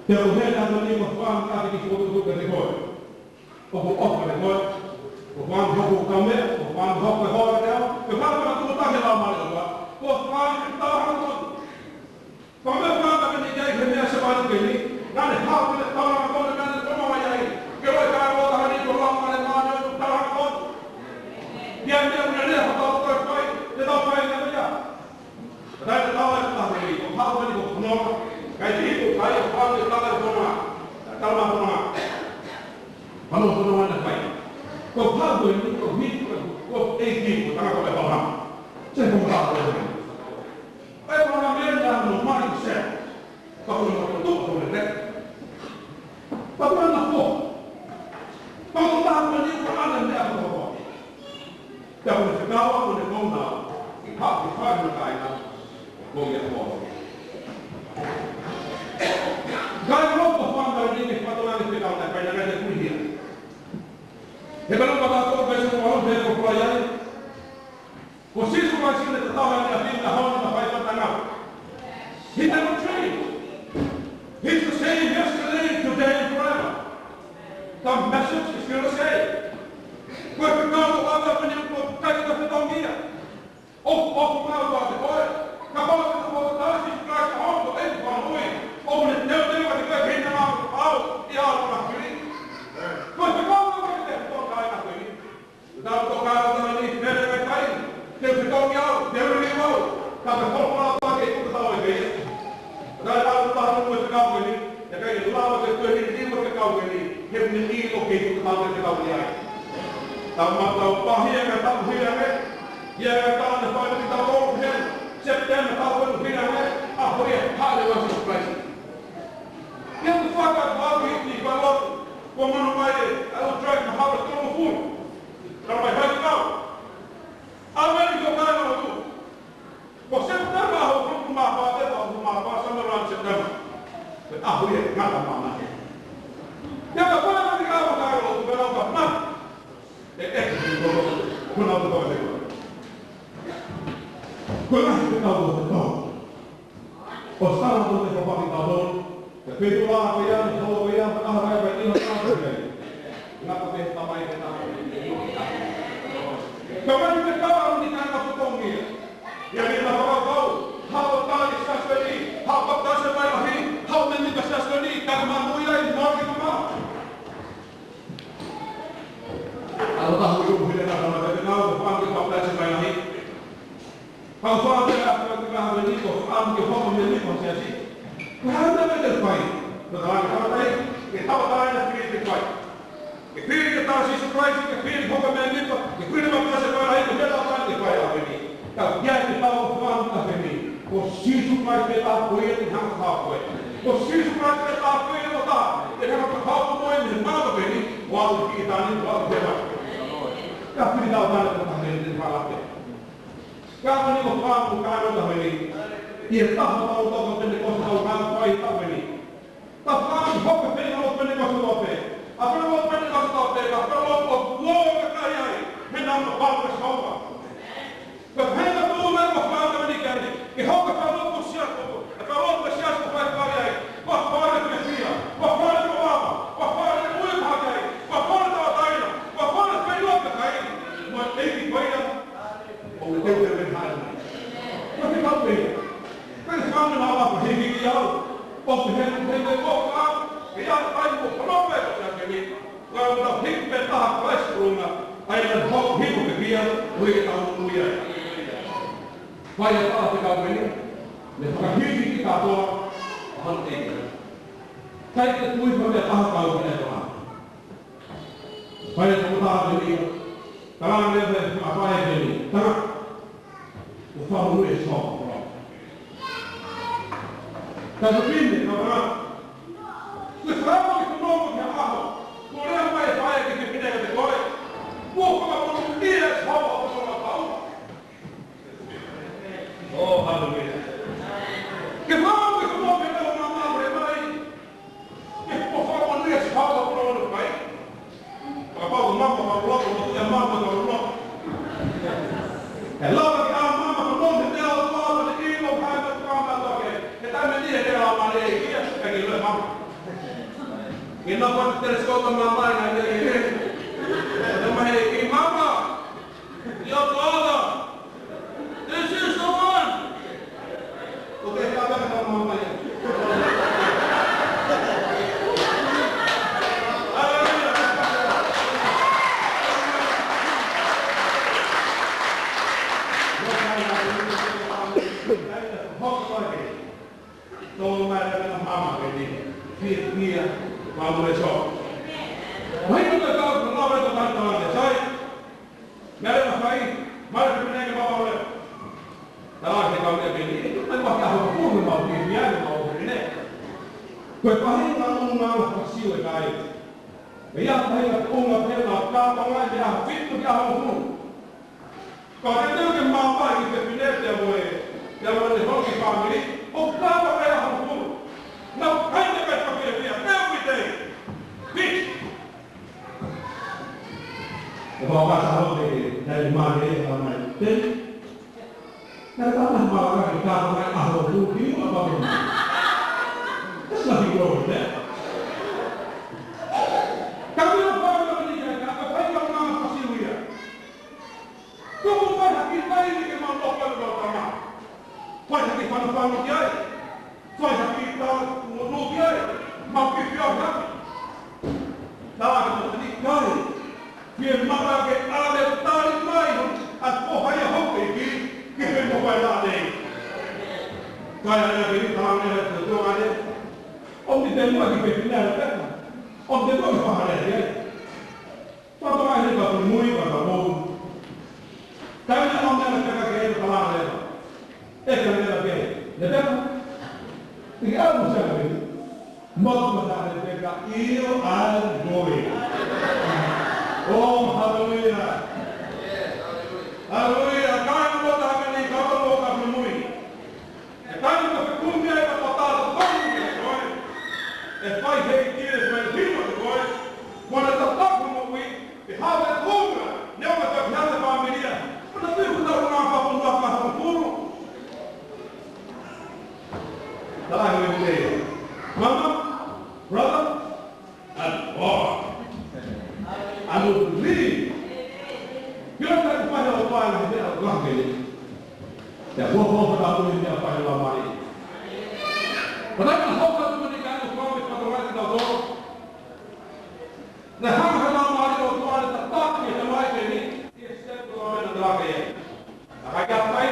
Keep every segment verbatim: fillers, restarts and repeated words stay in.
Te u hē atu ni mo fāmili ʻa e kiʻi fokotuʻutuʻu kiate koe. ʻOku ʻofa ʻiate koe. Ko fāmili hoku kaumeʻa, ko fāmili hoku hoa te au. Ko fāmili ʻa e tuʻutāmaki ʻa e Laumālie ʻo e ʻOtua. Ko fāmili taha ko. Ko e meʻa fāmili ke ne ʻi ai he meʻa se vale ke ni. Naʻa ne hau ke ne tala ko ne meʻa ne toma mai ai. Ke ʻoua ʻe kaihaʻa ʻo taha ni ko Laumālie Māʻoniʻoni ʻoku tala ko. Ia meʻa ne ne hau tau koe fai, te tau fai meʻa ia. Kae tala e taha ni, ko hau ni ko fononga, kae te hiku kai, ko hau ni tala e fononga, tala e fononga. Hano fononga na kai. Ko hau ni ko hiku, ko ʻeiki, ko tanga ko e fononga. Se ko hau ni. E fononga meʻa na no mai se. Ka ko na ko tu ko le. Ka ko na ko. Ka ko na ko ni ko ana meʻa ko ko. Pea ko e fekau ʻa e konga, ʻi he haʻu ki he fale ʻo e kāinga, ko ia ko. Kāinga, ko e fanga ni ke fakatonga ni fekau na kāinga ke kuihia. He pela pata ko pē se ko alo pē ko fai ai. Ko Sīsū Kalaisi ne tatau ai ʻapi na honi na fai patanga. He never changed. He's the same yesterday, today, and forever. The message is still the same. Ko e fekau ʻa e ʻaho ni ʻoku ʻikai ke fatongia. ʻOku, ʻoku mau ʻa te koe. Kapau te tau tala Sīsū Kalaisi ʻa hono ʻEiki Fāmili. ʻOku ne teuteu ʻa te koe ke na mau au ʻi ʻaho na fili. Ko e fekau ʻa e ʻaho ni te tau kai na fili. Tau toka ʻo tau ni fele kai kai. Te u fekau ki au, te u liliu au. Ka te hoko atu ke ʻoku tau e kei. Tau tau tau mo e fekau ko eni. ʻIkai ke lava ke toe liliu mo e fekau ko eni. He ʻoku ne ʻilo ke ʻoku tau e fekau ni ai. Tau ma tau pahi e ka tau hia me. Ia e ka tau ne fai ki tau o he. September tau ko hia me. ʻA ko ia hale wa Sīsū Kalaisi. Ia te faka pau i te palotu. Ko manu mai e, au trai mahalo tonu fulu. Tau mai hai kau. ʻAmeni ko kai o tu. Ko September ho hulu ma pa te pa hulu ma pa sa ma ran September. Pe a hui e ngata ma ma he. Ia ka kona ma ni ka ma kai o tu ka na ka ma. E e ko ko ko na ko ko. Ko na ko ko ko. ʻO sala ko te papaki talo, te petu la pe ia, te holo pe ia, te aha pe ia, te aha pe ia. Ngata pe tamai pe tamai. Tamai pe tau ni ka ka tutongia. Ia ni na fakakau, hau tali sasoni, hau patase mai lahi, hau meni ka sasoni, ka mamui ai, mori mama. Alo tahu yo hile na kama te na, hau patase mai lahi. Pau fā te a kua te kaha ni ko fā ke hoko me ni ko siasi. Ko hana me te fai. Ko tā ke tau tai, ke tau tai na fili te fai. Ke fili ke tā Sīsū Kalaisi, ke fili hoko me ni ko, ke fili ma kase fai ai, ko te tau tai te fai a me ni. Ka ia ke tau fā ka me ni. Ko Sīsū Kalaisi ke tā ko ia te hanga fā ko e. Ko Sīsū Kalaisi ke tā ko ia ko tā, te hanga fā ko e ni mā ka me ni, ʻo au ki tā ni, ʻo au te mā. Ka fili tau tai ko tā me ni te fā la pe. Ka ko ni ko fā ko ka no ta me ni. ʻI he taha tau tau ka Pentekosi tau ngā fai tau me ni. Ta fā ki hoka pē na o Pentekosi tau pē. A pē o Pentekosi tau pē, ka pē o o kuo ka kai ai. He na ma pau ka saua. Ka pē na tū me ko fā ka ni kai. Ke hoka pē o ko sia ko. E pē o ko sia ko fai fai ai. Ko fā ka fia. Ko fā ka mama. Ko fā ka ui ka kai. Ko fā ka tau taina. Ko fā ka fai ka kai. Mo e ʻEiki ko ia. ʻO te te te hana. Ko te kau pē. Ko te kau na wa ko hiki ki au. ʻO te he te te ko ka. Ke ia ai mo kono pē ko te ake ni. Ka ʻo tau hiki pē taha Kalaisi ko na. ʻAi na hoko hiko ke kia. Ui ke tau ui ai. Fai a taha te kau pē ni. Ne fakahiki ki katoa. ʻAhanu te ia. Kai te tui ko te taha kau ki ai ko na. Fai e tokotaha ko eni. Tala ne fai a fai ko eni. Tala. ʻO fai mo e sō. Ka ko pine, ka tala. Ko e fai mo e kono mo e ʻaho. Ko lea mai fai ke ke pine ka te koe. Ko fai mo e sō, ko e sō. Oh, hallelujah. Ke fai mo e kono mo e ʻaho na ma mai. Ke ko fakamoʻoni e sipau ka pulono kai. Kapau ko mama ka pulono, ko ia mama ka pulono. E lava ki a mama ka pulono, he te au ka pulono, he ilo ka me ka ma toke. He taimi ni he te au ma le ia, ka ki le mama. Ke nau pata telescope mama ia ia ia. Nau mai ki mama. Your father. This is the one. Okay, ka ka ka mama ia. Hallelujah. Tō mai leva na mama ke ni. Fiefia, mama le so. Mai tu ka ka ka mai tu ka ka ka sai. Mea leva fai, mai tu ne ke mama le. Tala ke ka me ke ni, mai ma ka ho ku me mau fiefia, me mau ke ne. Ko e faʻahinga ʻuhinga fasiu e kai. Meʻa faʻahinga ʻuhinga pē na ka pa mai meʻa fitu ki ʻaho hongofulu. Ka ke teu ke mamaʻo ki he fefine pea mo e, pea mo e hoki fāmili, ʻo kava e ʻaho hongofulu. Nau kai ne kai ka pia pia, every day. Peace. ʻE kau kata hau te ke, nai mane e hau mai. Te, na ka na mala ka ke kava e ʻaho hongofulu ki muʻa pa ko. There's nothing wrong with that. Ka mea fāmili ka, ka, ka fai ka mama fasiu ia. Tuku mai ha kiʻi taimi ke mau nofo ai mo e tama. Fai ha kiʻi fanofano ki ai. Fai ha kiʻi tau mo nofo ki ai. Mau kiʻi fio ha kiʻi. Tala ke mau tani kai. Fiemaʻu ke ʻave tali mai ho ʻa e foha ia hoku ʻEiki, ke ke mo fai la nei. Kai ana ke ni tala mai ha kiʻi tau ane. ʻO mi te mua ki ke pina e peka. ʻO mi te mua ki fahale ai. Papa ai ni ka pui mui, papa mou. Kai na ʻo mea na peka ke ʻe pala leva. ʻE ka mea ke. Ne peka. Te ke ʻalu mo saka peki. Mo tu mata ne peka. ʻIo ai goi. Oh, hallelujah. Hallelujah. Kai na mata ke ni ka mo ka pui mui. ʻE taimi ko e fekumi ai ka patala tonu ki he koe. ʻE fai hei kile fai hima ki koe. Kuo ne tataki mo kui. ʻE hau e kuonga. Ne o me ka ki hana fāmili ia. Kuo ne tui kuo ne ʻalu na ka punu a ka hau kuru. Talahi me te. Mama, brother, and Lord. I will believe. Kila ka kupahe o pae na he mea o ka kele. Te kuo kuo ka tau ni te a pae la mai. Pata ka hau ka tu ni ka no kuo me ka tau ni ka tau. Na hanga ha la mai o tuale ta paki e mai ke ni. Ia step ko me na la ke. A ka ka pae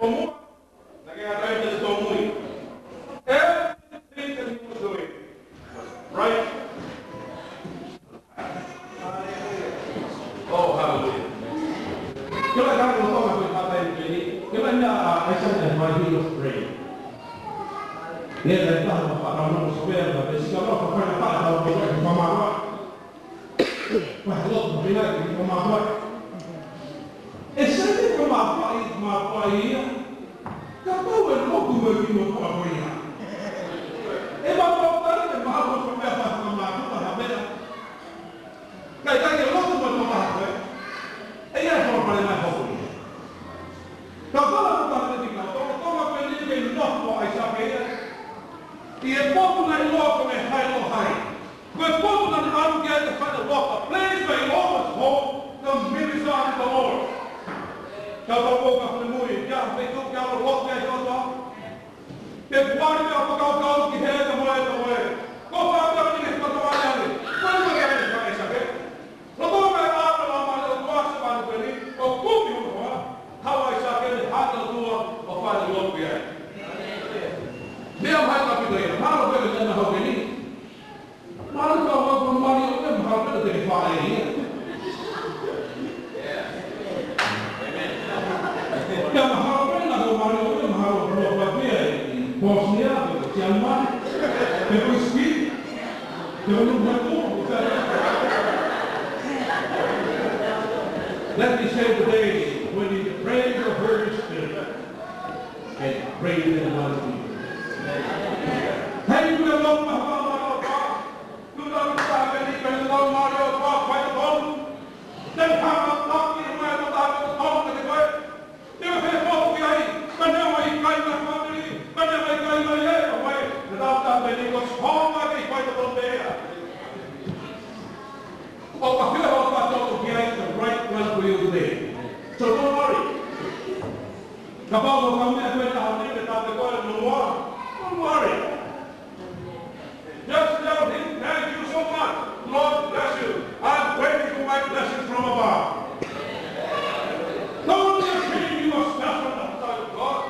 o mua. Naʻe ʻikai ha taimi te ne tōmui. Everything that he was doing was right. Oh, hallelujah. Ke lai ka ko tō ma ko e pata i peni. Ke lai na a Isaiah and why he was praying. Ia na i taha ma pa na mo so vea na pe sika ma pa pa na pa na mo ko e pa ma ma. Pea lotu pē ia ki he mamafa. ʻE sai te ko mamafa ia. Kapau ʻe lotu mai ki he mamafa ia. ʻE mamafa ʻe mamafa ko e meʻa pea mamafa ko ha meʻa. Ka ʻikai ke lotu mai ko ha meʻa. ʻE ia ko pale mai ko ia. Kapau ʻe lotu mai ki he mamafa, ko e meʻa pē ʻeni ke nofo ai ʻa ʻIsake ia. ʻI he potu naʻe ʻiloa ko e Hāʻele Hai. Ko e potu naʻa ne ʻalu ki ai ke fai ʻene lotu, a place where he always hold the ministry of the Lord. Ka tau ʻo ka fili mui, kia fai tō kia lo lotu ai tō tō. Pe kuari ka fakakaukau ki he ka moe ka moe. Ko fākau ni ke fakatoa ai ane. Ko e moe ka ʻIsake. Loto mai ʻa e ʻOtua ʻi he māmani ʻo tuʻa se māmani peni, ʻo kumi hono hoa, haʻu ʻa ʻIsake ʻi he hanga ʻo tuʻa, ʻo fai ʻene lotu ai. Meʻa mahuʻinga ʻaupito ia, mahalo pē ʻe ʻi ai hano hau peni. Mahalo ka ʻoku ʻi ai ha mali ʻo pē mahalo pē te ke fai ia. Ka mahalo pē na ko mali ʻo pē mahalo pē ʻo fai ia ʻi Bosnia, pe ko Siamani, pe ko Spain. Let me say today, when you pray in the Holy Spirit, and pray in the Holy Spirit. Thank you, Lord, for how much of God. You love us, and we can love Mario, God, by the bone. Then how about talking, where the Bible, the bone, the way? Te u fie foki ai, ka ne ʻomai kai mai fāmili, ka ne ʻomai kai mai e, ʻomai, na tau tā peni ko soma ke i fai to Kapau ko e meʻa ko ē ʻa e ʻaho ni, pea tape ko e noa, don't worry. Just tell him, "Thank you so much. Lord bless you. I'm waiting for my blessing from above." Don't just treat you a special outside of God.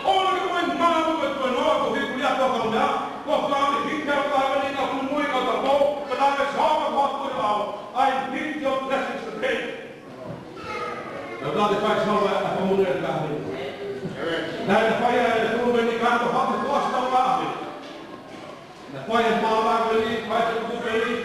ʻOua naʻa ke ʻai mai ko e noa ko e hikulia ko e meʻa, ko e fāmili hiki ʻa e fāmili ka pumui ka tapo, but I saw the hot way out. I need your blessings today. Naʻa te fai sawa a pamone e kahe. Naʻa te fai a e tū meni kato hake koa sa tawa ake. Naʻa fai e māmā meni, fai e tū meni,